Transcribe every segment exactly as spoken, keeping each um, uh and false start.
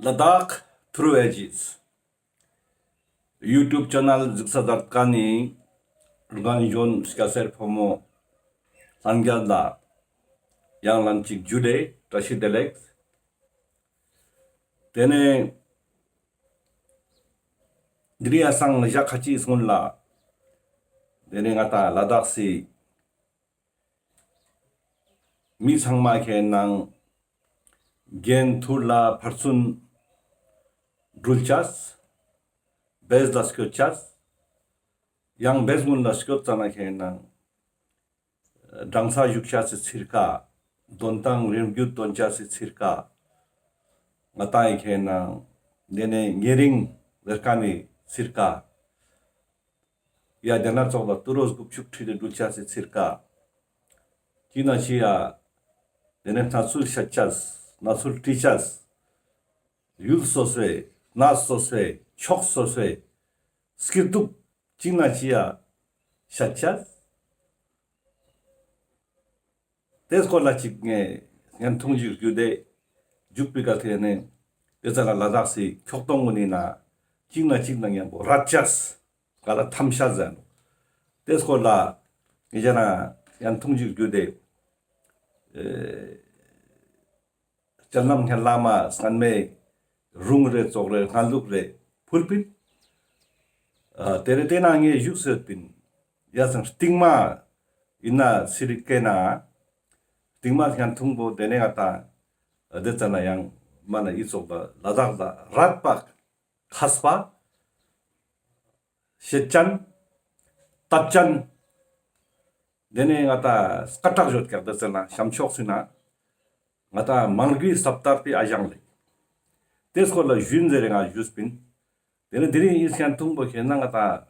ལ་དྭགས་ཐྲུ་ཨེ་ཇིས་ཡུ་ཊུབ་ཆེ་ནལ་གཟིགས་ས་མཛད་མཁན་ནི་རྒན་གཞོན་སྐྱ་སེར་ཕོ་མོ་ལྷན་རྒྱས་ལ་ཡང་ལན་གཅིག་ཇུ་ལེ་བཀྲ་ཤིས་བདེ་ལེགས། དེ་ནས་འདི་རིང་ཡ་སང་ཞག་ཁ་ཅིག་སྔུན་ལ་དེ་ནས་ང་ཏང་ལ་དྭགས་སི་མི་ཚང་མ་ཁེ་ནང་གྱེན་ཐུར་ལ་ཕར་ཚུན་འགྲུལ་ཅེས། བེས་ལ་སྐྱོད་ཅེས། ཡང་བེས་གུན་ལ་སྐྱོད་ཙ་ན་ཁེ་ནང་སྦྲང་ཚ་བཞུགས་ཅེས་སི་ཚིར་ཀ། དོན་ཏང་རིམ་རྒྱུད་དོན་ཅེས་སི་ཚིར་ཀ། ང་ཏང་ཡི་ཁེ་ནང་དེ་ནས་ཉེ་རིང་ལེར་ཀ་ནི་ཚིར་ཀ། ཡ་དེ་ན་ཙོགས་ལ་ཏུ་རོ་དགུ་བཅུ་ཁྲི་དེ་འགྲུལ་ཅེས་སི་ཚིར་ཀ། ཅི་ན་ཅི་ཡ་དེ་ནས་གནས་ཚུལ་བཤད་ཅེས། གནས་ཚུལ་དྲི་ཅེས། ཡུལ་སོ་སོའི་གནས་སོ་སོའི་ཕྱོགས་སོ་སོའི་སྐྱིད་སྡུག་ཅི་ན་ཅི་ཡ་བཤད་ཅེས། དེ་སྐོར་ལ་ཅིག་ངས་བརྙན་ཐུང་ཞིག་བརྒྱུད་དེ་འཇུག་པའི་སྐབས་དེ་ནས་དེ་ཙ་ན་ལ་དྭགས་སི་ཁྱོག་ཐོང་གུན་ནི་ན་ཅིག་ན་ཅིག་ན་མཉམ་པོ་རད་ཅེས་ག་ལ་ཐམ་ཤ་ཟེར་ནོ། དེ་སྐོར་ལ་ངས་ཅ་ན་བརྙན་ཐུང་ཞིག་བརྒྱུད་དེ་ཨེ་སྤྱན་ལམ་སྙན་ལམ་མ་སྔན་མའི་རུང་རེ་ཙོགས་རེ་སྔན་ལུགས་རེ་ཕུལ་པིན། ཨ་དེ་རེ་དེ་ན་ངས་བཞུགས་སོད་པིན། ཡ་སང་སྟིང་མ་ཡིན་ན་སི་རི་ཀེ་ན་སྟིང་མ་བརྙན་ཐུང་པོ་དེ་ནས་ང་ཏང་དེ་ཙ་ན་ཡང་མ་ན་ཡི་ཙོགས་ལ་ལ་དྭགས་ལ་རད་པ་མཁས་པ། ཤེད་ཅན། སྟབས་ཅན། དེ་ནས་ང་ཏང་སྐད་གྲགས་ཡོད་ཀྱག་དེ་ཙ་ན་གཤམ་ཕྱོགས་སུ་ན་ང་ཏང་མང་རྒྱུའི་ས་བཏབ་པའི་ཨ་ཞང་ལེ། དེ་སྐོར་ལ་ཞུན་ཟེར་རེ་ང་ཞུས་པིན། དེ་ནས་དེ་རིང་ཡིན་ཁན་ཐུང་པོ་ཁེ་ན་ང་ཏང་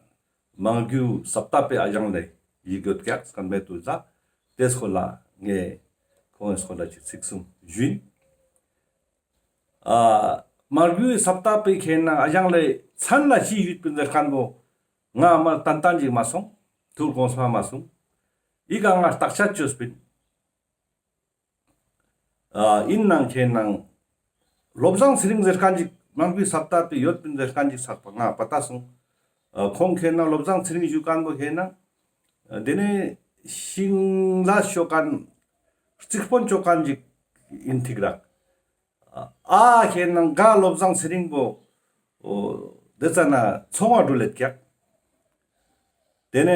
མང་རྒྱུ་ས་བཏབ་པའི་ཨ་ཞང་ལེ་ཡི་གྱོད་ཀྱག་སྐར་མེད་དུ་ལ་དེ་སྐོར་ལ་ངས་ཁོང་སྐོར་ལ་ཅིག་ཚིག་གསུམ་ཞུན། ཨ་མང་རྒྱུའི་ས་བཏབ་པའི་ཁེ་ན་ཨ་ཞང་ལེ་མཚན་ལ་ཅི་ཡོད་པིན་ཟེར་ཁན་པོ་ང་མ་ཏན་ཏན་ཅིག་མ་སོང་། ཐུགས་དགོངས་པ་མ་སོང་། ཡི་ག་ང་བརྟག་དཔྱད་བཅོས་པིན། ཨ་ཡིན་ནང་ཁེ་ནང་བློ་བཟང་ཚེ་རིང་ཟེར་ཁན་ཅིག་མང་པོའི་ས་བཏབ་པའི་ཡོད་པིན་ཟེར་ཁན་ཅིག་ཚགས་པ་ང་པ་ཏ་སོང་། ཨ་ཁོང་ཁེ་ནང་བློ་བཟང་ཚེ་རིང་ཞུ་ཁན་པོ་ཁེ་ནང་དེ་ནས་ཤིང་ལ་ཤོ་ཁན་རྩིག་དཔོན་ཅོ་ཁན་ཅིག་ཡིན་ཐིག་རག། ཨ་ཁེ་ནང་ག་བློ་བཟང་ཚེ་རིང་པོ་འོ་དེ་ཙ་ན་ཚོང་བ་འགྲུལ་ལེད་ཀྱག། དེ་ནས་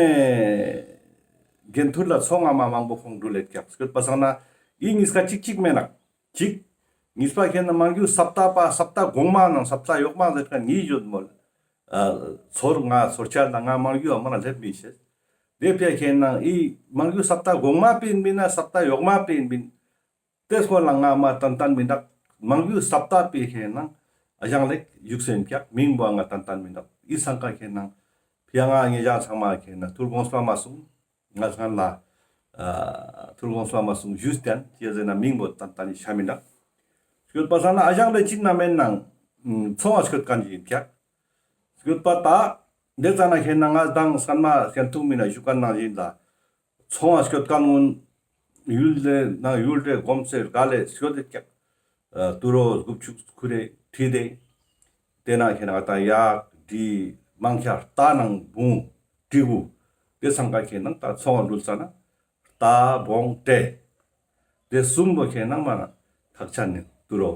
གྱེན་ཐུར་ལ་ཚོང་བ་མ་མང་པོ་ཁོང་འགྲུལ་ལེད་ཀྱག། སྐྱོད་པ་སང་ན་ཡིན་གཉིས་ཀ་ཅིག་ཅིག་མེད་ན་ཅིག། གཉིས་པ་ཁེ་ན་མང་རྒྱུ་ས་བཏབ་པ་ས་བཏབ་གོང་མ་ནང་ས་བཏབ་ཡོག་མ་ཟེར་ཁན་གཉིས་ཡོད་མོལ། ཨ་ཚོར་ང་ཚོར་ཆ་ལ་ང་མང་རྒྱུ་ཨ་མ་ན་ལེབ་མི་ཤེས། དེ་ཕི་ཁེ་ན་ཡི་མང་རྒྱུ་ས་བཏབ་གོང་མ་པིན་མིན་ན་ས་བཏབ་ཡོག་མ་པིན་མིན། དེ་སྐོར་ལ་ང་མ་ཏན་ཏན་མི་འདུག། མང་རྒྱུ་ས་བཏབ་པའི་ཁེ་ན་ཨ་ཞང་ལེ་ཡུག་སེན་ཀྱག་མིང་བོ་ང་ཏན་ཏན་མི་འདུག། ཡི་སང་ཀ་ཁེ་ན་ཕི་ང་ངེ་ཞག་ཚང་མ་ཁེ་ན་ཐུར་དགོངས་པ་མ་སོང་། ང་ཚང་ལ་ཨ་ཐུར་དགོངས་པ་མ་སོང་ཞུས་ཏེ་ཅི་ཟེར་ན་མིང་བོ་ཏན་ཏན་ཤ་མི་འདུག། སྐྱོད་པ་སང་ན་ཨ་ཞང་ལེ་ཅིག་ན་མེད་ནང་ཚོང་བ་སྐྱོད་ཁན་ཅིག་ཡིན་ཀྱག། སྐྱོད་པ་ཏ་དེ་ཙ་ན་ཁེ་ན་ང་དང་སང་མ་ཁེ་ཐུང་མི་ན་ཞུ་ཁན་ནང་ཡིན་ལ། ཚོང་བ་སྐྱོད་ཁན་གུན་ཡུལ་ལེ་ནང་ཡུལ་ལེ་གོམ་སེ་ག་ལེ་སྐྱོད་དེ་ཀྱག། ཨ་ཏུ་རོ་དགུ་བཅུ་ཁུ་རེ་ཁྲི་དེ། དེ་ན་ཁེ་ན་ང་ཏང་ཡག་དྲི་མང་ཁྱ་རྟ་ནང་བུང་དྲི་གུ། དེ་སང་ཀ་ཁེ་ན་ཏ་ཚོང་བ་འགྲུལ་ཙ་ན་རྟ་བོང་ཏེ། དེ་གསུམ་པོ་ཁེ་ན་མ་ན་ཁག་ཆ་ནི་ཏུ་རོ།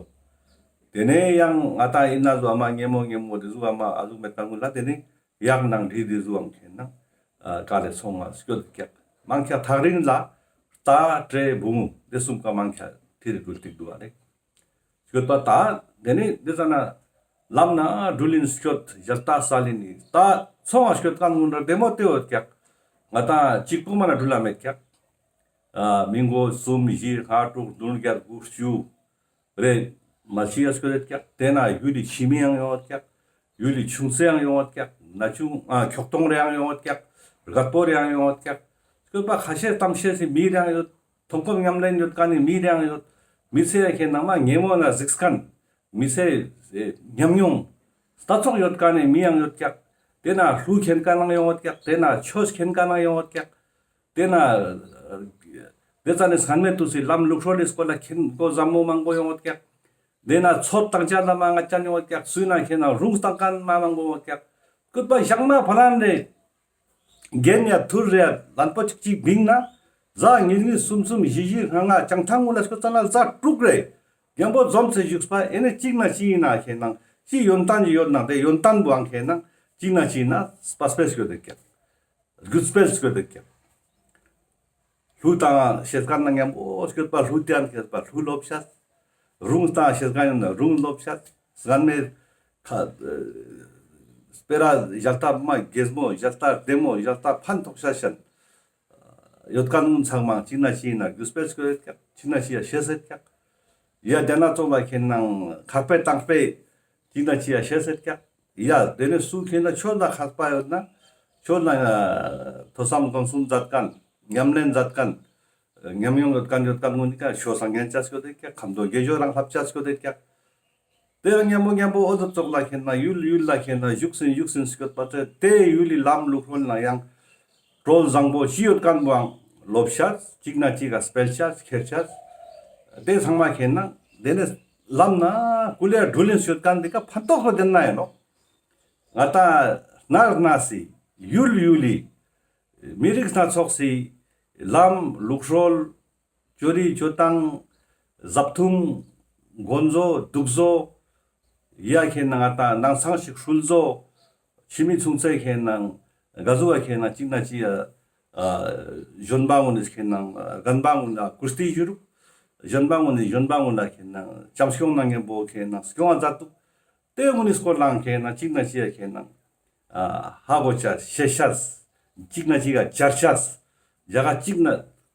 དེ་ནས་ཡང་ང་ཏང་ཡིན་ན་ཟུ་ཨ་མ་ཉེ་མོ་ཉེ་མོ་དེ་ཟུ་ཨ་མ་ཨ་ཟུག་མེད་ཁན་གུན་ལ་དེ་ནས་ཡག་ནང་དྲི་དེ་ཟུ་ཨང་ཁེ་ན་ཨ་ག་ལེ་ཚོང་ང་སྐྱོད་ཀྱག། མང་ཁྱ་ཐག་རིང་ལ་རྟ་དྲེ་བུང་དེ་གསུམ་ཀ་མང་ཁྱ་ཐི་རི་འགྲུལ་ཏིག་འདུག་ཨ་ལེ། སྐྱོད་པ་ཏ་དེ་ནས་དེ་ཙ་ན་ལམ་ན་འགྲུལ་ཡིན་སྐྱོད་ཞལ་ཏ་ས་ལིན་ནི་ཏ་ཚོང་ང་སྐྱོད་ཁན་གུན་ར་བདེ་མོ་དེ་ཡོད་ཀྱག། ང་ཏང་གཅིག་པོ་མ་ན་འགྲུལ་ལ་མེད་ཀྱག། ཨ་མི་མགོ་གསུམ་བཞི་ལྔ་དྲུག་བདུན་བརྒྱད་དགུ་བཅུ་རེ་མ་ཤི་ཡ་སྐྱོད་ཀྱག། དེ་ན་ཡུལ་ལི་ཕྱི་མི་ཡང་ཡོང་བ་ཀྱག། ཡུལ་ལི་ཆུང་ཚེ་ཡང་ཡོང་བ་ཀྱག། ན་ཆུང་ཨ་ཁྱོག་ཐོང་རེ་ཡང་ཡོང་བ་ཀྱག། རྒད་པོ་རེ་ཡང་ཡོང་བ་ཀྱག། སྐྱོད་པ་ཁ་ཤས་གཏམ་བཤད་སི་མི་རེ་ཡང་ཡོད། མཐོང་སྒོམ་ཉམས་ལེན་ཡོད་ཁན་ནི་མི་རེ་ཡང་ཡོད། མི་ཚེ་ཁེ་ན་མ་ཉེ་མོ་ན་གཟིགས་ཁན། མི་ཚེ་ཉམས་མྱོང་ལྟ་ཚོགས་ཡོད་ཁན་ནི་མི་ཡང་ཡོད་ཀྱག། དེ་ན་ལྷུ་ཁེན་ཁན་ནང་ཡོང་བ་ཀྱག། དེ་ན་ཆོས་ཁེན་ཁན་ནང་ཡོང་བ་ཀྱག། དེ་ན་དེ་ཙ་ནེ་སྔན་མེ་ཏུས་སི་ལམ་ལུགས་སྲོལ་ལི་སྐོར་ལ་ཁེན་གོ་ཟབ་མོ་མང་པོ་ཡོང་བ་ཀྱག། དེ་ན་ཚོད་བཏང་ཅ་ལ་མ་ང་ཅན་ཡོད་ཀྱག། སུ་ན་ཁེ་ན་རུང་བཏང་མཁན་མ་མང་པོ་ཡོད་ཀྱག། སྐུད་པ་ཞག་མ་ཕ་རན་རེ། རྒན་ཡ་ཐུར་རེ་ཡ་ལན་པོ་ཅིག་ཅིག་བིང་ན། ཟ་ཉིས་ཉིས་གསུམ་གསུམ་བཞི་བཞི་ལྔ་ལྔ་བྱང་ཐང་ངུ་ལ་སྐུད་ཙ་ན་ཟ་དྲུག་རེ། རྒན་པོ་འཛོམས་སེ་བཞུགས་པ་ཨེ་ནི་གཅིག་ན་གཅིག་ཡིན་ན་ཁེ་ན་གཅིག་ཡོན་ཏན་གྱི་ཡོད་ན་དེ་ཡོན་ཏན་པོའང་ཁེ་ན་གཅིག་ན་གཅིག་ཡིན་ན་སྤ་སྤེལ་སྐྱོད་དེ་ཀྱག། སྒུལ་སྤེལ་སྐྱོད་དེ་ཀྱག། ལྷུ་དང་ཤེས་མཁན་ན་མཉམ་པོ་སྐྱོད་པ་ལྷུ་དེ་ཡང་ཁེ་པ་ལྷུ་ལོབ་ཤ། རུང་དང་ཤེས་མཁན་ཡོད་ན་རུང་ལོབ་ཤ། སྒང་མེ་ཁ་སྤེ་ར་ཞལ་ཏ་མ་རྒྱལ་མོ་ཞལ་ཏ་བདེ་མོ་ཞལ་ཏ་ཕན་ཐོགས་ཤ་ཤན། ཡོད་མཁན་ཚང་མ་གཅིག་ན་གཅིག་ཡིན་ན་སྒུལ་སྤེལ་སྐྱོད་ཀྱག། གཅིག་ན་གཅིག་ཡ་ཤེས་ཀྱག། ཡ་དེ་ན་ཚོགས་ལ་ཁེ་ན་ཁ་སྤེ་དང་སྤེ་གཅིག་ན་གཅིག་ཡ་ཤེས་ཀྱག། ཡ་དེ་ནས་སུ་ཁེ་ན་ཆོས་ལ་མཁས་པ་ཡོད་ན་ཆོས་ལ་ཐོས་བསམ་སྒོམ་གསུམ་མཛད་མཁན་ཉམས་ལེན་མཛད་མཁན་ཉམས་མྱོང་ཡོད་མཁན་ཡོད་མཁན་ངོ་ནི་ཀ་ཆོས་སང་ཉན་ཆ་སྐྱོད་དེ་ཀྱག། ཁམས་དོ་དགེ་སྦྱོར་རང་ལྷབ་ཆ་སྐྱོད་དེ་ཀྱག། དེ་ཡང་མཉམ་པོ་མཉམ་པོ་འོ་དོ་ཙོགས་ལ་ཁེ་ན་ཡུལ་ཡུལ་ལ་ཁེ་ན་བཞུགས་ཟིན་བཞུགས་ཟིན་སྐྱོད་པ་ཚེ་དེ་ཡུལ་ལི་ལམ་ལུགས་སྲོལ་ན་ཡང་གྲོལ་བཟང་པོ་ཅི་ཡོད་མཁན་པོའང་ལོབ་ཤ་གཅིག་ན་གཅིག་ག་སྤེལ་ཤ་ཁྱེར་ཤ། དེ་ཚང་མ་ཁེ་ན་དེ་ནས་ལམ་ན་ཀུ་ལེ་འགྲུལ་ལིན་སྐྱོད་མཁན་དེ་ཀ་ཕན་ཐོགས་པོ་དེ་ན་ཡིན་ནོག། ང་ཏང་ནར་ན་སི་ཡུལ་ཡུལ་ལི་མི་རིགས་སྣ་ཚོགས་སི་ལམ་ལུགས་སྲོལ་ཅོ་རི་ཅོ་སྟངས་ཟབ་ཐུང་དགོན་བཟོ་འདུག་བཟོ་ཡ་ཁེ་ན་ང་ཏང་ནང་ཚང་ཞིག་ཧྲུལ་བཟོ་ཕྱི་མི་ཆུང་ཚེ་ཁེ་ན་ག་ཟུག་ཁེ་ན་གཅིག་ན་གཅིག་ཡ་གཞོན་པ་ངོ་ནི་ཁེ་ན་རྒན་པ་ངོ་ན་ཀུར་སྟི་ཞུ་རུག། གཞོན་པ་ངོ་ནི་གཞོན་པ་ངོ་ན་ཁེ་ན་བྱམས་སྐྱོང་ན་ངན་པོ་ཁེ་ན་སྐྱོང་བ་མཛད་འདུག། དེ་ངོ་ནི་སྐོར་ལའང་ཁེ་ན་གཅིག་ན་གཅིག་ཡ་ཁེ་ན་ཧ་གོ་ཆ་ཤེས་ཤ། གཅིག་ན་གཅིག་ག་བཅར་ཤ། ཡ་ག་གཅིག་ན་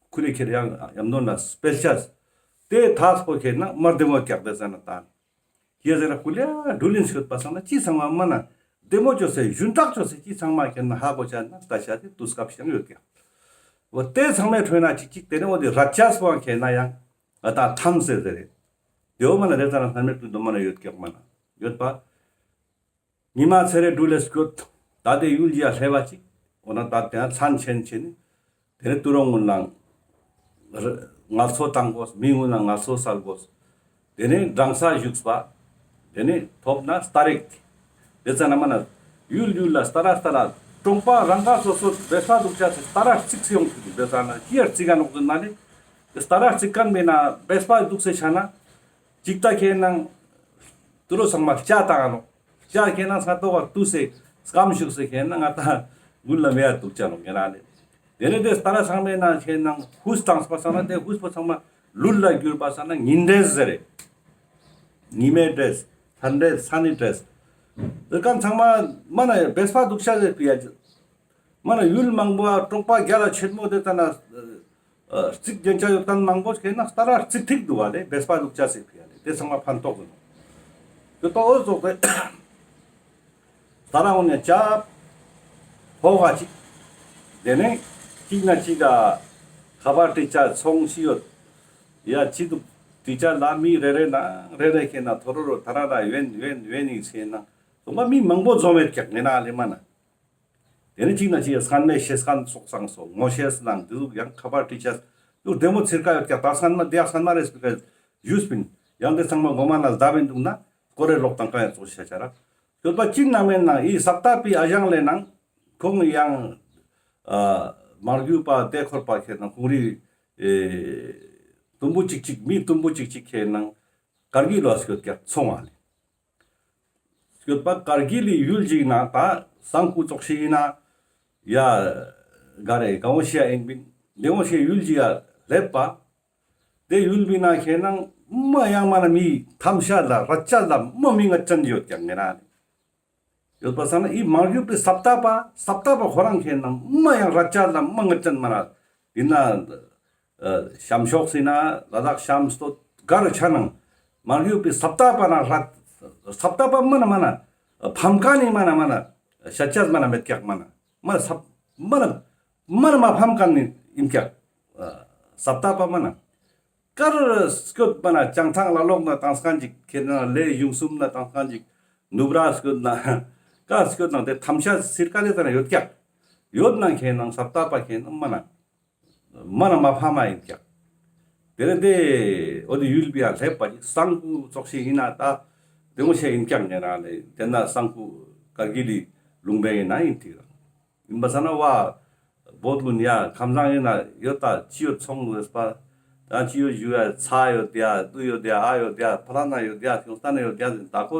ཁུ་རེ་ཁེ་རེ་ཡང་ཡམ་དོན་ན་སྤེལ་ཤ། དེ་ཐག་པོ་ཁེ་ན་མར་དེ་མོ་ཀྱག་དེ་ཟ་ན་ད། ཁྱེད་ཟེར་ན་ཀུ་ལེ་འགྲུལ་ལིན་སྐྱོད་པ་སང་ན་ཅི་ཚང་མ་མ་ན་དེ་མོ་ཅོས་སེ་ཞུན་དག་ཅོས་སེ་ཅི་ཚང་མ་ཁེ་ན་ཧ་གོ་ཆ་ན་ལྟ་ཤ་དེ་དུས་སྐབས་ཤིག་ཡོད་ཀྱག། འོ་དེ་ཚང་མའི་ཁྲོད་ན་གཅིག་གཅིག་དེ་ནས་འོ་དེ་ར་ཅས་པོ་ཁེ་ན་ཡང་ང་ཏང་ཐམས་སེ་ཟེར་རེད། དེའོ་མ་ན་རེ་ཙ་ན་སྣང་མེད་དུ་འདོམ་མ་ན་ཡོད་ཀྱག་མ་ན་ཡོད་པ། ཉི་མ་ཚེ་རེ་འགྲུལ་ལེ་སྐྱོད། ད་དེ་ཡུལ་གྱི་ཡ་ལྷེ་བ་ཅིག། འོ་ན་ད་དེ་ཡང་མཚན་ཆེན་ཆེན། དེ་ནས་དུ་རོང་ངུན་ལ་ངལ་གསོ་བཏང་དགོས། མི་ངུན་ལ་ངལ་གསོ་སལ་དགོས། དེ་ནས་འགྲང་ས་བཞུགས་པ། དེ་ནས་ཐོབ་ན་སྟ་རེ། དེ་ཙ་ན་མ་ན་ཡུལ་ཡུལ་ལ་སྟ་ར་སྟ་ར་གྲོང་པ་རང་ག་སོ་སོ་བེ་ས་འདུག་ཆ་སི་སྟ་ར་གཅིག་སེ་ཡོང་ཐུབ་དེ་ཙ་ན་ཅི་ཡར་གཅིག་ག་ནོག་ཟེར་ན་ལེ། སྟ་ར་གཅིག་གན་མེད་ན་བེ་ས་འདུག་སེ་ཆ་ན། ཅིག་ད་ཁེ་ནང་དུ་རོ་ཚང་མ་སྐྱ་བཏང་ནོག། སྐྱ་ཁེ་ནང་ས་ཏོག་ག་བཏུས་སེ་སྐམ་བཅུག་སེ་ཁེ་ནང་ང་ཏང་དགུན་ལ་མེ་ཡ་དུག་ཆ་ནོག་ངེ་རང་ལེ། དེ་ནས་དེ་སྟ་ར་ཚང་མའི་ནང་ཁེ་ནང་ཧུས་བཏང་སྤ་ཚང་ན་དེ་ཧུས་པོ་ཚང་མ་ལུད་ལ་གྱུར་པ་ས་ན་ཉིན་འདྲེས་ཟེར་རེ། ཉི་མའི་འདྲེས། ལྷ་འདྲེས་ས་ནི་འདྲེས། དེ་གང་ཚང་མ་མ་ན་བེ་ས་འདུག་ཆ་ཟེར་པི་ཡ། མ་ན་ཡུལ་མང་པོ་ཨ་གྲོང་པ་རྒྱ་ལ་ཆེན་མོ་དེ་ཙ་ན་རྩིག་རྒྱན་ཆ་ཡོད་མཁན་མང་པོ་ཁེ་ན་སྟ་ར་རྩིག་ཐིག་འདུག་བ་ལེ། བེ་ས་འདུག་ཆ་ཟེར་ཕི་ཡ་ལེ། དེ་ཚང་མ་ཕན་ཐོགས་ཟེར་ནོག། དེ་ཏོ་འོ་ཙོགས་དེ་སྟ་ར་འོ་ནས་ཅབ་ཕོ་བ་ཅིག། དེ་ནས་གཅིག་ན་གཅིག་ག་ཁ་པར་ཏི་ཆ་ཚོང་ཤི་ཡོད། ཡ་ཅི་འདུག་ཏི་ཆ་ལ་མི་རེ་རེ་ན་རེ་རེ་ཁེ་ན་ཐོ་རོ་རོ་ཐ་ར་ར་ཡོན་ཡོན་ཡོན་ནི་ཟེར་ན་ཚང་མ་མི་མང་པོ་འཛོམས་མེད་ཀྱག་ངེ་ན་ལེ་མ་ན། དེ་ནས་གཅིག་ན་གཅིག་ཡ་སྔན་མའི་ཤེས་མཁན་ཚོགས་ཚང་སོ་ངོ་ཤེས་ནང་དེ་ཟུག་ཡང་ཁ་པར་ཏི་ཆ་དུ་བདེ་མོ་ཚིར་ཀ་ཡོད་ཀྱག། ད་སྔན་མ་དེ་ཡ་སྔན་མ་རེ་སྤི་ཀ་ཡོད་སྤིན་ཡང་དེ་ཚང་མ་མགོ་མ་ན་ཟླ་བིན་འདུག་ན་ཀོ་རེ་ལོག་དང་ཀ་ཡ་ཚོགས་ཤ་ཆ་ར་ཡོད་པ་གཅིག་ན་མེད་ན་ཨི་ས་ཏ་པི་ཨ་ཞང་ལེ་ནང་ཁོང་ཡང་མར་རྒྱུད་པ་དེ་འཁོར་པ་ཁེ་ནང་ཁོང་རི་དུམ་བུ་གཅིག་གཅིག་མི་དུམ་བུ་གཅིག་གཅིག་ཁེ་ནང་ཀར་གི་ལོ་སྐྱོད་ཀྱག་ཚོང་བ་ལེ། སྐྱོད་པ་ཀར་གི་ལི་ཡུལ་ཅིག་ན་ད་སང་ཀུ་ཙོགས་ཤིག་ཡིན་ན་ཡ་ག་རེ་ག་འོ་ཤི་ཡ་ཨིན་པིན་དེ་འོ་ཤི་ཡུལ་ཅིག་ཡ་སླེབས་པ། དེ་ཡུལ་པི་ན་ཁེ་ནང་མ་ཡང་མ་ན་མི་ཐམ་ཤ་ལ་ར་ཅ་ལ་མ་མི་ང་ཅན་ཡོད་ཀྱག་ངེ་ན་ཡོད་པ་ས་ན་ཨི་མང་ཡུལ་པི་སབ་ཏ་པ་སབ་ཏ་པ་ཁོ་རང་ཁེ་ནང་མ་ཡང་ར་ཅ་ལ་མ་ང་ཅན་མ་ན་ཡིན་ན། ཤམ་ཤོག་སི་ན་ལ་དྭགས་ཤམ་སྟོད་གར་ཆ་ནང་མར་ཡོད་པའི་སབ་ཏ་པ་ན་ར་སབ་ཏ་པ་མ་ན་མ་ན་ཕམ་ཀ་ནི་མ་ན་མ་ན་ཤ་ཅས་མ་ན་མེད་ཀྱག་མ་ན་མ་ན་སབ་མ་ན་མ་ན་མ་ཕམ་ཀ་ནི་ཡིན་ཀྱག། སབ་ཏ་པ་མ་ན་ཀར་སྐྱོད་མ་ན་བྱང་ཐང་ལ་ལོག་ན་དང་སྐན་ཅིག་ཁེ་ན་ལེ་གཞུང་གསུམ་ན་དང་སྐན་ཅིག་ནུབ་ར་སྐྱོད་ན་ཀ་སྐྱོད་ན་དེ་ཐམ་ཤ་སིར་ཀ་ལེ་ཙ་ན་ཡོད་ཀྱག་ཡོད་ན་ཁེ་ན་སབ་ཏ་པ་ཁེ་ན་མ་ན། མ་ན་མ་ཕ་མ་ཡིན་ཀྱག། དེ་ནེ་དེ་འོ་དེ་ཡུལ་པོའི་ཡང་སླེབས་པ་ཅིག་སང་ཕོད་ཙོགས་ཤིག་ཨིན་ན་ད་དེ་ངོ་ཤེས་ཨིན་ཀྱག་ཉེ་རང་ལེ། དེ་ན་སང་ཕོད་ཀར་གིལ་ལི་ལུང་པའི་ནང་ཨིན་ཐིག་རང་ཨིན་པ་སང་ན་བ་བོད་ལུན་ཡ་ཁམས་བཟང་ཨིན་ན་ཡོད་ད་ཅི་ཡོད་ཚོང་ཟེར་པ། ད་ཅི་ཡོད་ཞུ་ཡ་ཚ་ཡོད་ཡ་དུ་ཡོད་ཡ་ཨ་ཡོད་ཡ་ཕ་ལ་ན་ཡོད་ཡ་ཁྱོང་ས་ན་ཡོད་ཡ་ཟེར་ད་ཁོ་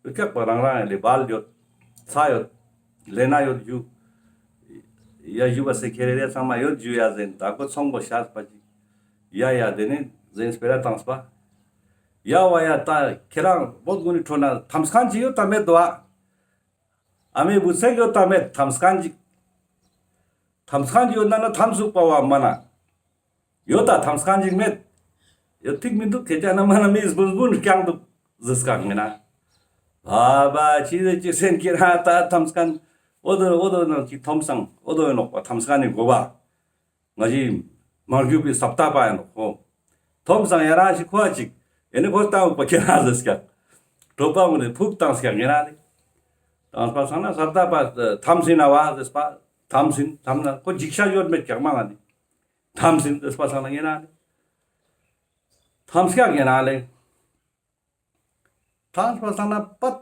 ཡོད་ཀྱག་པ་རང་རང་ཡ་ལེ་བལ་ཡོད་ཚ་ཡོད་ལེ་ན་ཡོད་ཞུ། ཡ་ཞུ་བ་སེ་ཁེ་རེ་རེ་ཚང་མ་ཡོད་ཞུ་ཡ་ཟེར་ད་ཁོ་ཚོང་པོ་ཤ་པ་ཅིག་ཡ་ཡ་དེ་ནེ་ཟེར་སྤེ་ར་བཏང་སྤ། ཡ་བ་ཡ་ད་ཁྱེ་རང་བོད་གུན་ནི་ཁྲོད་ན་ཐམ་སྐན་ཅིག་ཡོད་ད་མེད་དོ་ཨ། ཨ་མའི་བུ་ཚ་ཡོད་ད་མེད་ཐམ་སྐན་ཅིག་ཐམ་སྐན་ཅིག་ཡོད་ན་ན་ཐམ་ཟུག་པ་བ་མ་ན། ཡོད་ད་ཐམ་སྐན་ཅིག་མེད། ཡོད་ཐིག་མི་འདུག་ཁྱེ་ཅག་ན་མ་ན་མི་སྦུན་སྦུན་རྐྱང་འདུག་ཟེར་སྐག་ངེ་ན། བ་བ་ཅི་ཟེར་ཅི་སེན་ཁྱེ་རང་ད་ཐམ་སྐན་འོ་དོ་འོ་དོ་ནང་ཅིག་ཐོམ་སང་འོ་དོ་ཡོད་ནོག་པ་ཐམ་སྐན་ནི་གོ་བ། ང་ཞི་མ་རྒྱུ་པའི་སབ་ཏ་པ་ཡ་ནོག་ཁོ། ཐོམ་སང་ཡ་རང་ཞིག་ཁོ་ཅིག་ཡེ་ནི་ཁོ་ཏང་འུག་པ་ཁྱེ་རང་ཟེར་སྐག་གྲོ་པ་མུ་ནི་ཕུག་ཏང་སྐག་ངེ་རང་ནི། ཏང་སྤ་སང་ན་སབ་ཏ་པ་ཐམ་སིན་ན་བ་ཟེར་སྤ། ཐམ་སིན་ཐམ་ན་ཁོ་འཇིགས་ཤ་ཡོད་མེད་ཀྱག་མ་ང་ནི། ཐམ་སིན་ཟེར་སྤ་སང་ན་ངེ་རང་ནི། ཐམ་སྐག་ངེ་རང་ལེ། ཐམ་སྤ་སང་ན་པད།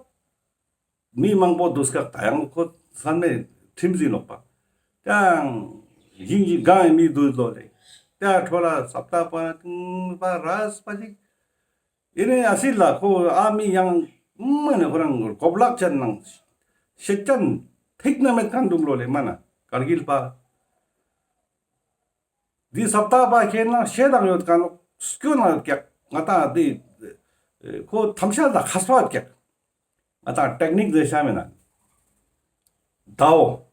མི་མང་པོ་འདུག་སྐག་ད་ཡང་ཁོ་ཚང་མས་ཁྲིམས་ཟིན་ནོག་པ། ཏང་ཡིན་ཡིན་གང་ཡིན་མི་འདུག་ལོ་ལེ། ཏ་ཁྲོ་ལ་སབ་ཏ་པ་ཏང་པ་ར་སྤ་ཅིག་ཨེ་ནེ་ཨ་སི་ལ་ཁོ་ཨ་མི་ཡང་མ་ནེ་ཁོ་རང་གོ་བླག་ཅན་ནང་ཤེད་ཅན་ཐིག་ན་མེད་ཁན་འདུག་ལོ་ལེ་མ་ན་ཀར་གིལ་པ། འདི་སབ་ཏ་པ་ཁྱེན་ན་ཤེད་དང་ཡོད་ཁན་སྐྱོན་ན་ཡོད་ཀྱག་ང་ཏང་འདི་ཁོ་ཐམ་ཤ་ལ་ཁ་སྤ་ཡོད་ཀྱག་ང་ཏང་ཊེག་ནིག་ཟེར་ཤ་མེད་ན། དའོ།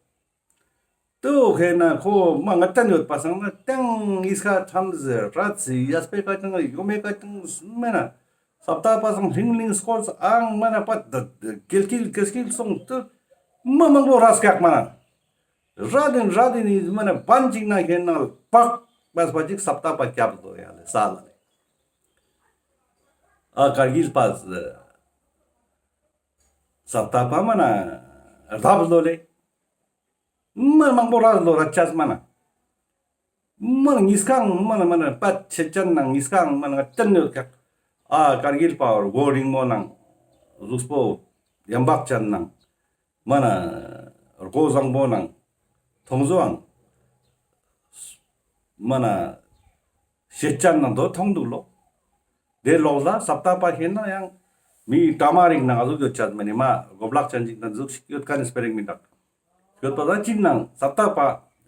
ཏོ་ཁེ་ན་ཁོ་མ་ང་ཏན་ཡོད་པ་སང་ན་ཏེང་ཨིས་ཁ་ཐམ་ཟེར་ར་ཚི་ཡས་པེ་ཀ་ཏང་ཡོ་མེ་ཀ་ཏང་མེ་ན། སབ་ཏ་པ་སང་ལིང་ལིང་སྐོར་ཨང་མ་ན་པ་ད་ཀིལ་ཀིལ་ཀིལ་ཀིལ་སོང་ཏོ་མ་མང་པོ་ར་སྐག་མ་ན། ར་དིན་ར་དིན་ནི་མ་ན་བན་ཅིག་ན་ཁེ་ན་པག་པ་སྤ་ཅིག་སབ་ཏ་པ་སྐྱབས་ལོ་ཡ་ལེ་ས་ལ་ལེ། ཨ་ཀར་གིལ་པ་སབ་ཏ་པ་མ་ན་རྡབ་ལོ་ལེ། མ་མང་པོ་ར་ལོ་ར་ཅས་མ་ན། མ་ན་ཉིས་ཀང་མ་ན་མ་ན་པད་ཆེ་ཅན་ནང་ཉིས་ཀང་མ་ན་ཏན་ཡོད་ཀྱག་ཨ་ཀར་གིལ་པ་བར་མགོ་རིང་མོ་ནང་གཟུགས་པོ་ཡམ་བག་ཅན་ནང་མ་ན་མགོ་བཟང་པོ་ནང་ཐོང་ཟོའང་མ་ན་ཤེད་ཅན་ནང་དོ་ཐོང་འདུག་ལོ། དེ་ལོག་ལ་སབ་ཏ་པ་ཁེ་ན་ཡང་མི་ཀྲ་མ་རིག་ནང་ཨ་ཟུག་ཡོད་ཅད་མ་ནི་མ་གོ་བླག་ཅན་ཅིག་ན་ཟུག་ཞིག་ཡོད་ཀ་ནི་སྤེ་རིག་མི་འདུག་ཡོད་པ་ད་ཅིག་ནང་སབ་ཏ་པ་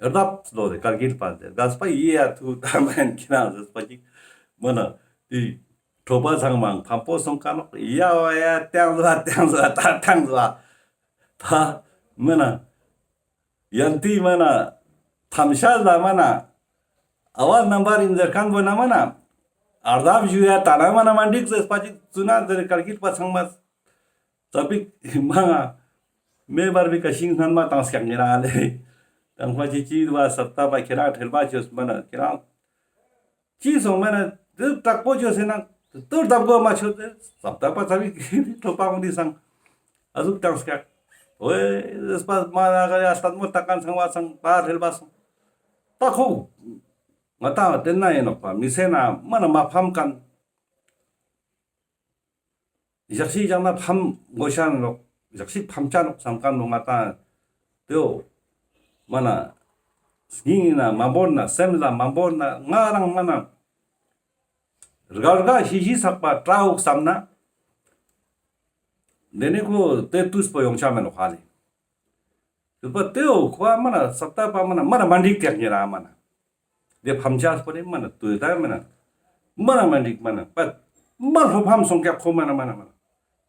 རྡབ་ལོ་རེ་ཀར་གིལ་པ་དེ་ག་སྤ་ཡི་ཡ་ཐུ་ད་མ་ཡན་ཁྱེ་ན་ཟེར་སྤ་ཅིག་མ་ན་དེ་ཁྲོ་པ་ཚང་མ་ཕམ་པོ་སོང་ཀ་ནོག་ཡ་བ་ཡ་ཏང་ཟ་ཏང་ཟ་ད་ཏང་ཟ་ད་མ་ན། ཡན་ཏི་མ་ན། ཐམ་ཤ་ལ་མ་ན། ཨ་བ་རྣམ་པར་ཨིན་ཟེར་ཁན་བོ་ན་མ་ན། ཨར་དབ་ཞུ་ཡ་ད་ན་མ་ན་མ་འགྲིག་ཟེར་སྤ་ཅིག་ཙུ་ན་ཟེར་ཀར་གིལ་པ་ཚང་མ། ཙ་པིག་མ་ང་། མེ་འབར་བི་ཀ་ཤིང་སྣན་མ་ཏང་སྐག་ངེ་རང་ལེ། ཏང་སྤ་ཅིག་ཅི་བ་སབ་ཏ་པ་ཁྱེ་རང་ཁྲེལ་བ་ཅོས་མ་ན་ཁྱེ་རང་། ཅི་སོང་མེད་ན་དེ་དྲག་པོ་ཅོས་ཟེར་ན་དུར་བརྡབ་དགོས་མ་ཆོད་དེ་སབ་ཏ་པ་ཚ་བི་ཁྲོ་པ་འོང་དི་སང་ཨ་ཟུག་ཏང་སྐག་འོ་ཨེ་སྤ་མ་ན་ག་ཡ་སྟན་མོ་ཏ་ཀན་ཚང་བ་སང་པ་ཧྲེལ་བ་སོང་ཏ་ཁོ་ང་ཏང་དེ་ན་ཡིན་ནོག་པ་མི་སེ་ན་མ་ན་མ་ཕམ་ཀན། ཞག་ཤིག་ཞག་ན་ཕམ་དགོས་ཤ་ནོག་ཞག་ཤིག་ཕམ་ཆ་ནོག་སམ་ཁན་ནོག་ང་ཏང་དེའོ། མ་ན། སྙིང་ན་མ་བོར་ན་སེམས་ལ་མ་བོར་ན་ང་རང་མ་ན། རྒ་རྒ་ཤི་ཤི་ཚག་པ་ཏྲ་འུག་སམ་ན། དེ་ནི་ཁོ་དེ་དུས་པོ་ཡོང་ཆ་མེད་ནོག་ཧ་ལེ། དུས་པོ་དེའོ་ཁོ་མ་ན་སབ་ཏ་པ་མ་ན་མ་ན་མ་འགྲིག་ཀྱག་ཉེ་རང་མ་ན། དེ་ཕམ་ཆ་སྤོ་རེ་མ་ན་དུས་ད་མ་ན། མ་ན་མ་འགྲིག་མ་ན་པ། མ་ལྷོ་ཕམ་སོང་ཀྱག་ཁོ་མ་ན་མ་ན་མ་ན།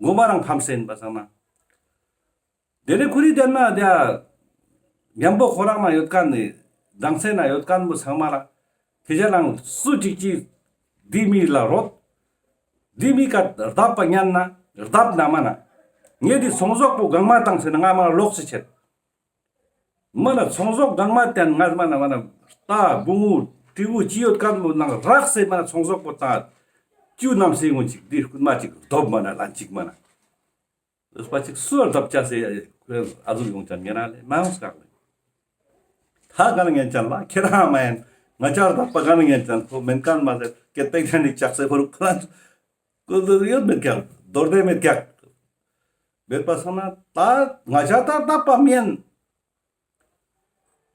ངོ་མ་རང་ཕམ་སེན་པ་ཚང་མ། དེ་ནི་ཁུ་རི་དེ་ན་དེ་ཉམ་པོ་ཁོ་རང་ན་ཡོད་ཁན་ནི་དང་སེ་ན་ཡོད་ཁན་བོ་ཚང་མ་ལ་ཁྱེ་ཅག་རང་སུ་ཅིག་ཅིག་དེ་མི་ལ་རོད། དེ་མི་ཀ་རྡབ་པ་ཉན་ན་རྡབ་ན་མ་ན། ངས་དེ་ཚོང་ཟོག་པོ་གང་མ་བཏང་སེ་ན་ང་མ་ལོག་སེ་ཆེད། མ་ན་ཚོང་ཟོག་གང་མ་བཏང་ང་མ་ན་མ་ན་རྟ་བུང་བུ་དྲིལ་བུ་ཅི་ཡོད་ཁན་བོ་ནང་རག་སེ་མ་ན་ཚོང་ཟོག་པོ་བཏང་། ཅུ་ནམ་སེ་ངོ་ཅིག་དེ་རྐུན་མ་ཅིག་རྡོབ་མ་ན་ལན་ཅིག་མ་ན། སྤ་ཅིག་སུ་ལ་རྡབ་ཆ་སེ་ཨ་ཟུག་ཡོང་ཅན་ངེ་རང་ལེ་མ་ཡོང་སྐག་ལེ། ཐ་ག་ལ་ངེ་ཅན་ལ་ཁྱེ་རང་མ་ཡན་ ང་ཅག་ད་པ་ག་ནེ་ཉན་ཅན་ཁོ་མེན་ཁན་མ་ཟད་སྐད་པེག་ཅན་ནི་ལྕགས་སེ་ཕོ་རུ་ཁོ་རང་ཁོ་ཡོད་མེད་ཀྱག་མདོར་བསྡུས་མེད་ཀྱག། མེད་པ་སང་ན་ད་ང་ཅག་ད་ད་པ་མེན།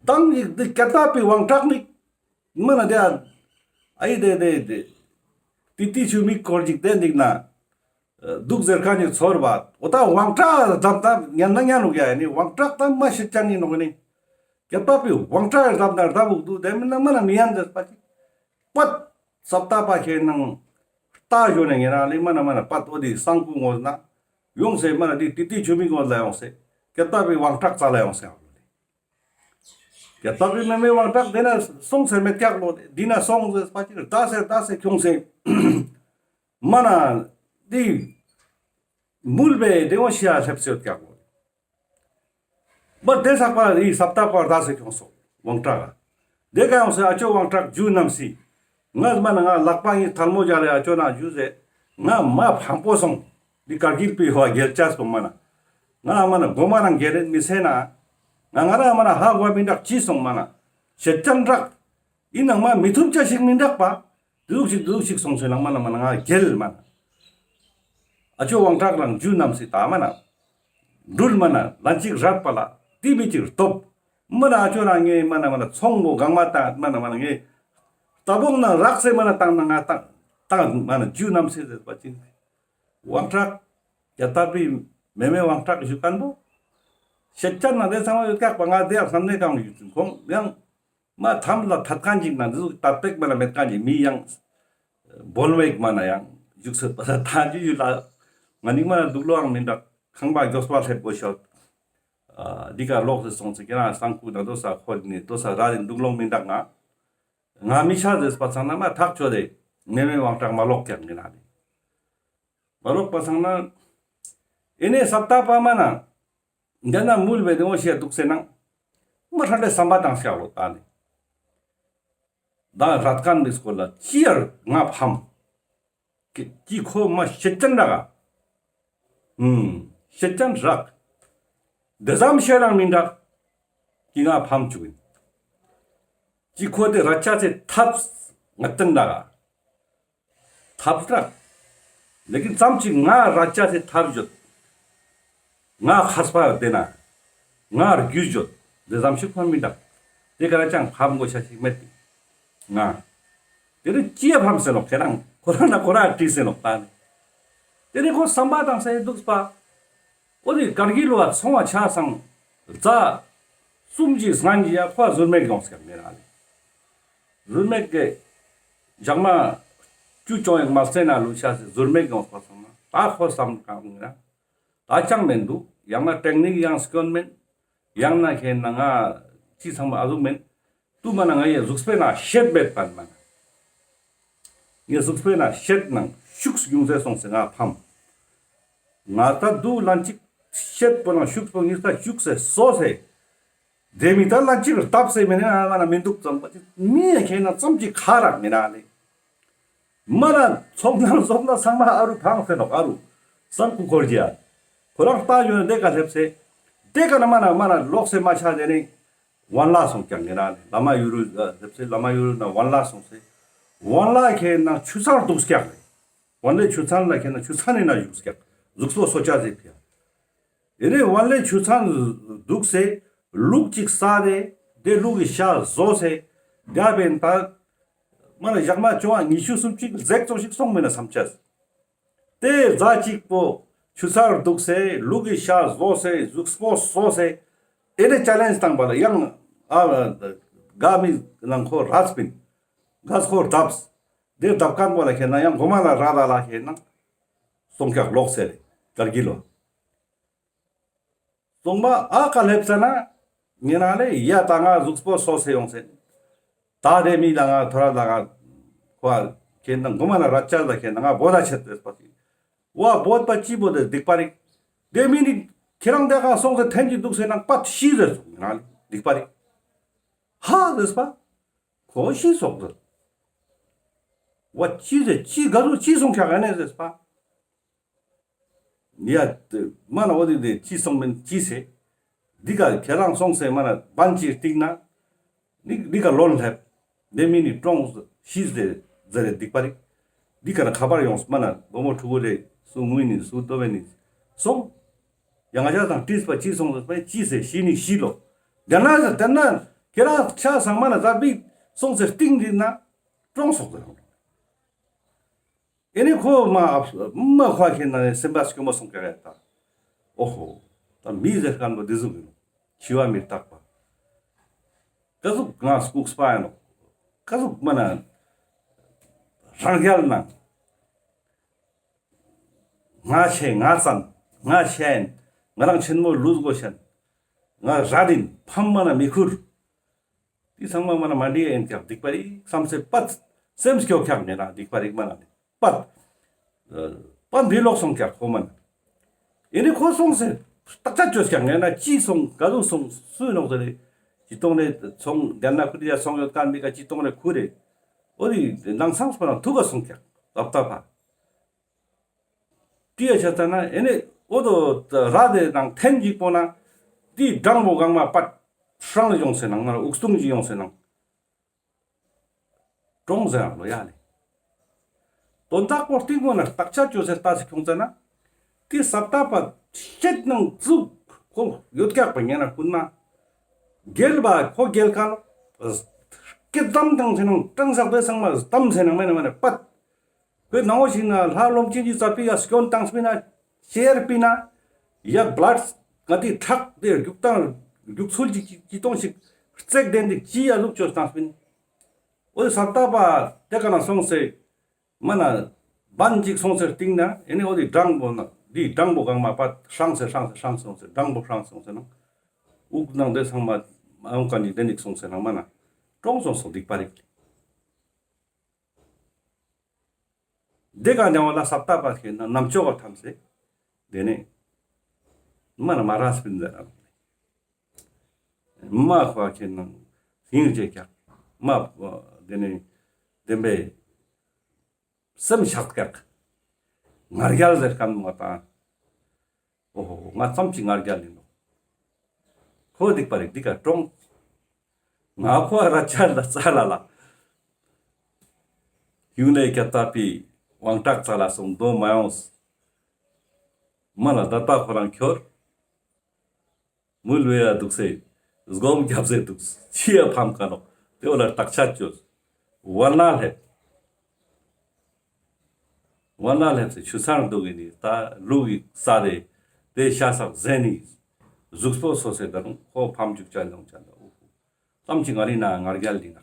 དང་ཡིག་འདི་ཀྱ་ཏ་པའི་དབང་དྲག་ནི་མ་ན་དེ་ཨ་ཨི་དེ་དེ་དེ་ཏི་ཏི་ཆུ་མིག་སྐོར་ཅིག་དེ་འདིག་ན་འདུག་ཟེར་ཁན་ནི་ཚོར་བ་འོ་ད་དབང་དྲག་རྡབ་ད་ཉན་ན་ཉན་ནོག་ཡ་ནི་དབང་དྲག་ད་མ་ཤེས་ཅན་ནི་ནོག་ནི་ཀྱ་ཏ་པའི་དབང་དྲག་རྡབ་ན་རྡབ་འུག་འདུག་དེ་མིན་ན་མ་ན་མི་ཡན་ཟེར་པ་ཅིག་པད་སབ་ཏ་པ་ཁེ་ནང་ལྟ་ཞོ་ནས་ངེ་རང་ལི་མ་ན་མ་ན་པད་འོ་དེ་སང་ཀུ་ངོས་ན་ཡོང་སེ་མ་ན་དེ་ཏི་ཏི་ཆུ་མིག་ངོས་ལ་ཡོང་སེ་ཀྱ་ཏ་པའི་དབང་དྲག་རྩ་ལ་ཡོང་སེ་ཡོང་ལེ། ཀྱ་ཏ་པའི་མེ་མེ་དབང་དྲག་དེ་ན་སོང་སེ་མེད་ཀྱག་ལོ། དེ་ན་སོང་སེ་པ་ཅིག་ལྟ་སེ་ལྟ་སེ་ཁྱོང་སེ་མ་ན་དེ་མུལ་བའི་དེ་འོ་ཤི་ཡ་སླེབས་སེ་ཡོད་ཀྱག་ལོ། མ་དེ་ཚག་པ་ཡི་སབ་ཏ་པ་རྡ་སེ་ཁྱོང་སོང་དབང་དྲག་ག། དེ་ཀ་ཡོང་སེ་ཨ་ཅོ་དབང་དྲག་རྒྱུ་རྣམ་སྲས། ང་མ་ན་ང་ལག་པ་ཡི་ཐལ་མོ་སྦྱར་ཡ་ཨ་ཅོ་ན་རྒྱུ་ཟེ། ང་མ་ཕངས་པོ་སོང་། འདི་ཀར་གིལ་པའི་ཧོ་རྒྱལ་ཆ་སོང་མ་ན། ང་མ་ན་གོ་མ་རང་རྒྱལ་རེད་མི་སེ་ན། ང་ང་རང་མ་ན་ཧ་གོ་མི་འདྲག་ཅི་སོང་མ་ན། ཤེད་ཅན་རག། ཡིན་ནང་མ་མི་ཐུབ་ཅ་ཞིག་མི་འདྲག་པ། དུག་ཞིག་དུག་ཞིག་སོང་སེ་ནང་མ་ན་མ་ན་ང་རྒྱལ་མ་ན། ཨ་ཅོ་དབང་དྲག་རང་རྒྱུ་རྣམ་སྲས་ད་མ་ན། འགྲུལ་མ་ན་ལན་ཅིག་རད་པ་ལ་ཏི་མི་ཅིག་སྟོབ། མ་ན་ཨ་ཅོ་རང་ངེ་མ་ན་མ་ན་ཚོང་མོ་གང་མ་ད་མ་ན་མ་ན་ངེ་རྟ་བོང་ན་རག་སེ་མ་ན་བཏང་ན་ང་བཏང་བཏང་མ་ན་རྒྱུ་རྣམ་སྲས་ཟེར་པ་ཅིག་དབང་དྲག་ཀྱ་ཏ་པའི་མེ་མེ་དབང་དྲག་ཞུ་ཁན་བོ་ཤེད་ཅན་ན་དེ་ཚང་མ་ཡོད་ཀྱག་པ། ང་དེ་ཡང་བསམ་ནས་གང་ཡོད་ཅིང་ཁོང་ཡང་མ་ཐམ་ལ་ཐད་ཁན་ཅིག་ན་འདི་ཟུག་ཏད་པེག་མ་ན་མེད་ཁན་ཅིག་མི་ཡང་བོལ་བེག་མ་ན་ཡང་བཞུགས་སེ་པ་ད་ད་ཅི་ཡོད་ལ་ང་ནིང་མ་ན་འདུག་ལོ་ཡང་མི་འདྲ། ཁང་པ་མགྱོགས་པ་སླེབས་དགོས་ཤོག། འདི་ཀ་ལོག་སེ་སོང་ཚེ་ཁྱེད་རང་སང་ཁུ་ན་དོ་ས་ཁོ་ནི་དོ་ས་ར་རིན་འདུག་ལོང་མི་འདྲ། ང་ང་མི་ཤ་ཟེར་པ་ཚང་ན་མ་ཐག་ཆོད་དེ་མེ་མེ་དབང་དྲག་མ་ལོག་ཀྱག་ངེ་ན་ལེ། མ་ལོག་པ་ཚང་ན་ཨེ་ནེ་སབ་ཏ་པ་མ་ན་འདི་ན་མུལ་བའི་དེ་འོ་ཤེས་དུག་སེ་ནང་མ་ཧྲ་ལེ་བསམ་པ་དང་ཤ་ལོ་ད་ནི་ད་རད་ཁན་མི་སྐོར་ལ་ཅི་ཡར་ང་ཕམ། ཀྱི་ཁོ་མ་ཤེད་ཅན་རག་ག། ཨུམ། ཤེད་ཅན་རག། དེ་ཙམ་ཤེད་རང་མི་འདྲ། ཀྱི་ང་ཕམ་བཅུག་ཡིན། ཀྱི་ཁོ་དེ་ར་ཅ་ཚེ་ཐབས་ང་ཏན་རག་ག། ཐབས་རག། ལེ་ཀིན་ཙམ་ཅིག་ང་ར་ཅ་ཚེ་ཐབས་བརྗོད། ང་ཁས་པ་དེ་ན། ང་རྒྱུས་བརྗོད། དེ་ཙམ་ཞིག་ཕམ་མི་འདུག། དེ་ག་ར་ཅང་ཕམ་དགོས་ཤ་ཞིག་མེད། ང་། དེ་རུ་ཅི་ཡ་ཕམ་ཟེར་ནོག་ཁྱེད་རང་ཁོ་རང་ན་ཁོ་རང་བྲིས་ཟེར་ནོག་ད་ནི། དེ་ནི་ཁོ་བསམ་པ་དང་ས་ཡི་འདུག་པ། འོ་དེ་ཀར་གིལ་ལོ་ཚོང་བ་ཆ་སང་། རྫ། གསུམ་གྱི་སྔན་གྱི་ཡ་ཁོ་ཟུར་མེད་ཡོང་ཟེར་མེད་ར་ནི། ཟུར་མེད་ཀྱི། ཇག་མ། ཅུ་ཅོང་ཡང་མ་སེ་ན་ལུ་ཆ་སེ་ཟུར་མེད་ཡོང་པ་སོང་ན་ད་ཁོ་བསམ་གང་ཡིན་ན། ད་ཅང་མེན་འདུག། ཡང་ན་ཏེག་ནིག་ཡང་སྐྱོན་མེན། ཡང་ན་ཁྱེད་ན་ང་ཅི་ཚང་མ་ཨ་ཟུག་མེན། ཏུ་མ་ན་ང་ཡི་གཟུགས་པོའི་ན་ཤེད་མེད་པ་མ་ན། ངའི་གཟུགས་པོའི་ན་ཤེད་ནང་ཤུགས་ཡོང་ཟེར་སོང་ཟེར་ང་ཕམ། ང་ད་དུ་ལན་ཅིག་ཤེད་པོ་ནང་ཤུགས་པོ་ངེས་ད་ཤུགས་ཟེར་སོ་ཟེར། དེ་མི་ད་ལན་ཅིག་བཏབ་ཟེར་མེད་ན་ང་ན་མི་འདུག་ཙམ་པ་ཅིག་མི་ཡ་ཁྱེད་ན་ཙམ་ཅིག་ཁ་རག་མེད་ན་ལེ། མ་ན་ཚོགས་ན་ཚོགས་ན་ཚང་མ་ཨ་རུ་ཕང་ཟེར་ནོག་ཨ་རུ། སང་ཁུ་འཁོར་གྱི་ཡ། ཁོ་རང་ལྟ་ཡོད་ན་དེ་ཀ་སླེབས་སེ། དེ་ཀ་ན་མ་ན་མ་ན་ལོག་སེ་མ་ཆ་དེ་ནི། ཝན་ལ་སོང་ཀྱག་ངེ་ན་ནི་བླ་མ་ཡུ་རུ་སླེབས་སེ་བླ་མ་ཡུ་རུ་ན་ཝན་ལ་སོང་སེ། ཝན་ལ་ཁྱེད་ན་ཆུ་ཚང་འདུག་ཀྱག་ལེ། ཝན་ལེ་ཆུ་ཚང་ལ་ཁྱེད་ན་ཆུ་ཚང་ནི་ན་བཞུགས་ཀྱག། གཟུགས་པོ་སོ་ཆ་ཟེར་ཕི་ཡ། ཨེ་ནེ་ཝན་ལེ་ཆུ་ཚང་འདུག་སེ་ལུག་ཅིག་ས་དེ་དེ་ལུག་གི་ཤ་བཟོ་སེ་རྒྱབ་པའི་ད་མ་ན་ཞག་མ་བཅོ་ལྔ་ཉི་ཤུ་སུམ་ཅུ་ཟེག་ཙོག་ཞིག་སོང་མེད་ན་བསམ་ཆེས། དེ་རྫ་གཅིག་པོ་ཆུ་ཚང་འདུག་སེ་ལུག་གི་ཤ་བཟོ་སེ་གཟུགས་པོ་བཟོ་སེ་ཨེ་ནེ་ཅེ་ལེན་ཇི་བཏང་པ་ལ་ཡང་ཨ་ག་མི་ནང་ཁོ་རས་པིན་ག་ཁོ་རྡབས། དེ་རྡབ་ཁན་པོ་ལ་ཁྱེད་ན་ཡང་གོ་མ་ལ་ར་ད་ལ་ཁྱེད་ན་སོང་ཀྱག་ལོག་སེ་རེ་ཀར་གིལ་ལོ། སོང་མ་ཨ་ཀ་སླེབས་ས་ན་ངེ་ན་ལེ་ཡ་ད་ང་གཟུགས་པོ་སོ་སེ་ཡོང་སེ། ད་དེ་མི་ལ་ང་ཐོ་ར་ལ་ང་ཁོ་ཁྱེད་ན་གོ་མ་ལ་ར་ཅ་ལ་ཁྱེད་ན་ང་བོ་ད་ཆད་དེ་སྤ་སི། ཝ་བོད་པ་ཅི་བོད་དེ་སྡིག་པ་རིག། དེ་མི་ནི་ཁྱེད་རང་དེ་ག་སོང་སེ་ཐེན་གྱི་འདུག་སེ་ན་པད་ཤི་ཟེར་སོང་ན་སྡིག་པ་རིག། ཧ་ཟེར་སྤ། ཁོ་ཤི་སོག་ཟེར། ཝ་ཅི་ཟེར་ཅི་ག་ཟུག་ཅི་སོང་ཁྱག་ཨ་ནེ་ཟེར་སྤ། ཡ་མ་ན་འོ་དེ་དེ་ཅི་སོང་མིན་ཅི་ཟེར། འདི་ག་ཁྱེད་རང་སོང་སེ་མ་ན་བན་ཅི་སྟིང་ན། འདི་འདི་ག་ལོན་སླེབས། དེ་མི་ནི་གྲོངས་ཤིས་ཏེ་ཟེར་རེ་སྡིག་པ་རིག། འདི་ཀ་ན་ཁ་པར་ཡོངས་མ་ན་བུ་མོ་ཕྲུ་གུ་ལེ་སུ་ངུས་ནི་སུ་ལྟོ་བེ་ནི་སོང་། ཡང་ང་ཅག་དང་དྲིས་པ་ཅི་སོང་ཟེར་པ་ཅི་ཟེར་ཤི་ནི་ཤི་ལོ། དེ་ན་དེ་ན་ཁྱེད་རང་ཆ་ཚང་མ་ན་ཛ་པིག་སོང་ཟེར་སྟིང་འདི་ན་གྲོངས་སོང་ཟེར། ཨེ་ནི་ཁོ་མ་མ་ཁོ་ཁེ་ན་སེམས་པ་སྐྱོ་མོ་སོང་ཀ་རེ་ད། ཨོ་ཧོ། ད་མི་ཟེར་ཁན་པོ་འདི་ཟུག་ཡིན་ནོག། འཆི་བ་མི་རྟག་པ། ཀ་ཟུག་ང་ལྐུགས་པ་ཡིན་ནོག། ཀ་ཟུག་མ་ན་རང་རྒྱལ་ནང་། ང་ཆེ་ང་ཙམ་ང་ཆེ་ཡིན། ང་རང་ཆེན་མོ་ལུས་དགོས་ཤན། ང་ར་དིན་ཕམ་མ་ན་མི་ཁུར། དེ་ཚང་མ་མ་ན་མ་འདི་ཡིན་ཀྱག་སྡིག་པ་རིག་བསམ་སེ་པད་སེམས་སྐྱོ་ཀྱག་ངེ་ན་སྡིག་པ་རིག་མ་ན་པད། པད་འབི་ལོག་སོང་ཀྱག་ཁོ་མ་ན། ཡིན་ནི་ཁོ་སོང་སེ་བརྟག་དཔྱད་བཅོས་ཀྱག་ངེ་ན་ཅི་སོང་ག་ཟུག་སོང་སུ་ཡིན་ནོག་ཟེར་རེ། ཅི་གཏོང་རེ་སོང་དེ་ན་ཁུ་དི་ཡ་སོང་ཡོད་ཀ་མི་ཀ་ཅི་གཏོང་རེ་ཁུ་རེ། འོ་དི་ནང་སང་སྤ་ན་ཐུག་ག་སོང་ཀྱག་ལབ་ད་པ། ཏི་ཡ་ཆ་ཙ་ན་ཨེ་ནེ་འོ་དོ་ར་དེ་དང་ཐེན་གཅིག་པོ་ན་ཏི་སྦྲང་བུ་གང་མ་པད་ཧྲང་ཡོང་སེ་ནང་ང་འུག་སྟུང་གཅིག་ཡོང་སེ་ནང་གྲོངས་ཟེར་ལོ་ཡ་ལེ། དོན་དག་པོ་སྟིང་མོ་ན་བརྟག་དཔྱད་བཅོས་སེ་ལྟ་སེ་ཁྱོང་ཙ་ན་ཏི་སབ་ཏ་པ་ཤེད་ནང་ཙུག་ཁོ་ཡོད་ཀྱག་པ་ཉེ་ན་ཀུན་མ་རྒྱལ་བ་ཁོ་རྒྱལ་ཁ་ལོ་སྐད་དམ་དང་ཚེ་ནང་ཀྲང་ཟག་དེ་ཚང་མ་དམ་ཚེ་ནང་མེ་ན་མེ་ན་པད། ཁོས་ནང་བོ་ཞིག་ན་ལྷ་ལོམ་ཆེན་གྱི་རྩ་པི་ཡ་སྐྱོན་བཏང་སྤི་ན་ཤེར་པི་ན་ཡ་བླད་ང་དེ་ཁྲག་དེ་རྒྱུག་བཏང་རྒྱུག་ཚུལ་གྱི་ཅི་གཏོང་ཞིག་རྩེག་ལྡན་དེ་ཅི་ཡ་ལུག་བཅོས་བཏང་སྤི་ན། འོ་དེ་སབ་ཏ་པ་དེ་ཀ་ན་སོང་སེ་མ་ན་བན་ཅིག་སོང་སེ་སྟིང་ན་ཨེ་ནེ་འོ་དེ་སྦྲང་བུ་ན་དེ་སྦྲང་བུ་གང་མ་པད་ཧྲང་སེ་ཧྲང་སེ་ཧྲང་སོང་སེ་སྦྲང་བུ་ཧྲང་སོང་སེ་ན་དབུགས་ནང་དེ་ཚང་མ་ཨང་ཀ་ནི་དེ་ནིག་སོང་སེ་ན་མ་ན་གྲོངས་སོང་སོང་སྡིག་པ་རིག་ལེ། དེ་ག་ནེ་བ་ལ་སབ་ཏ་པ་ཁེ་ན་ནམ་ཅོག་ག་ཐམས་སེ། དེ་ནེ་མ་ན་མ་ར་སྤིན་ཟེར་ར། མ་ཁོ་ཁེ་ན་སྙིང་རྗེ་ཀྱག་མ། དེ་ནེ་དེ་བེ་སེམས་ཤག་ཀྱག་ང་རྒྱལ་ཟེར་ཁན་མ་ཏང་། ཨོ་ཧོ་ང་ཙམ་ཅིག་ང་རྒྱལ་ཡིན་ནོག། ཁོ་སྡིག་པ་རིག་སྡིག་ག་གྲོངས། ང་ཁོ་ར་ཆ་ལ་ཙ་ལ་ལ། ཡུང་ལེ་ཀྱ་ཏ་པི་དབང་དྲག་ཙ་ལ་སོང་དོ་མ་ཡོངས། མ་ལ་ད་ལྟ་ཁོ་རང་ཁྱོར། མུལ་བེ་ཡ་འདུག་སེ། སྒོམ་རྒྱབ་སེ་འདུག་ཅི་ཡ་ཕམ་ཀ་ནོག་དེ་བོ་ལ་བརྟག་དཔྱད་བཅོས། ཝར་ན་ལེབ། ཝར་ན་ལེབ་སེ་ཆུ་ཚང་འདུག་གི་ནི་ད་ལུག་གི་ས་རེ། དེ་ཤ་ཟག་ཟེ་ནི། གཟུགས་པོ་སོ་སེ་ད་རུང་ཁོ་ཕམ་བཅུག་ཅན་ཡོང་ཅན་ད་འུ་ཁུ། ཙམ་ཅིག་ང་རི་ན་ང་རྒྱལ་ལི་ན།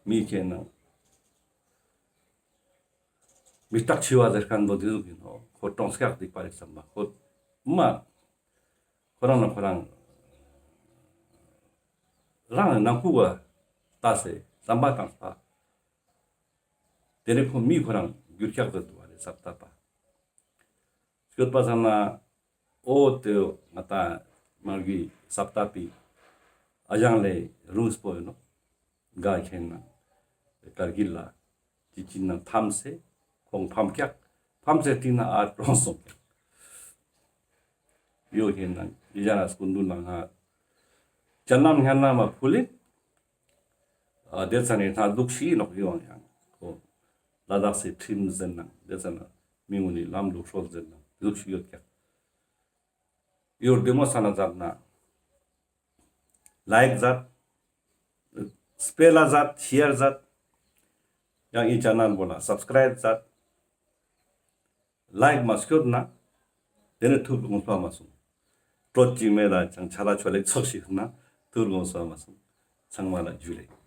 མི་ཁེ་ན། མི་རྟག་འཆི་བ་ཟེར་ཁན་བོ་དེ་ཟུག་ཡིན་ནོག། ཁོ་གྲོངས་སྐྱག་སྡིག་པ་རིག་བསམ་པ་ཁོ། མ། ཁོ་རང་ན་ཁོ་རང་། རང་ནང་ཁུག་ག་ལྟ་སེ་བསམ་པ་བཏང་པ། དེ་ནེ་ཁོ་མི་ཁོ་རང་འགྱུར་ཀྱག་ཏུ་འདུག་པ་རེད་སབ་ཏ་པ། སྐྱོད་པ་ཚང་ན་འོ་དེ་ང་ཏང་མར་གི་སབ་ཏ་པི་ཨ་ཞང་ལེ་རུས་པོ་ཡིན་ནོག། ག་ཁེ་ན་ཀར་གིལ་ལ་ཅི་ཅི་ན་ཐམས་སེ་ཁོང་ཕམ་ཀྱག། ཕམ་སེ་སྟིང་ན་ཨ་གྲོངས་སོང་ཀྱག། ཡོ་ཁེ་ན་ཡི་ཞ་ན་སྐུ་མདུན་ལ་ང་ཅན་ལམ་ཉན་ན་མ་ཕུལ་ལེ། ཨ་དེ་ཚ་ནེ་ཐ་ལུག་ཤི་ནོག་ཡོང་ཡང་ཁོ་ལ་དྭགས་སི་ཁྲིམས་ཟེར་ན་དེ་ཚ་ན་མི་ངུ་ནི་ལམ་ལུགས་སྲོལ་ཟེར་ན་ལུག་ཤི་ཡོད་ཀྱག། ཡོར་དེ་མོ་ས་ན་མཛད་ན། ལའིཀ་མཛད། སྤེ་ལ་མཛད། ཤེར་མཛད། ཡང་ཨི་ཅན་ནལ་བོ་ལ་སབ་སི་ཀྲའིབ་མཛད། ལའིཀ་མ་སྐྱོད་ན། དེ་ནེ་ཐུགས་དགོངས་པ་མ་སོང་། གྲོད་ཅིག་མེད་ལ་ཅང་ཆ་ལ་ཆོ་ལེ་ཚོགས་ཤིག་ན་ཐུགས་དགོངས་པ་མ་སོང་། ཚང་མ་ལ་ཇུ་ལེ།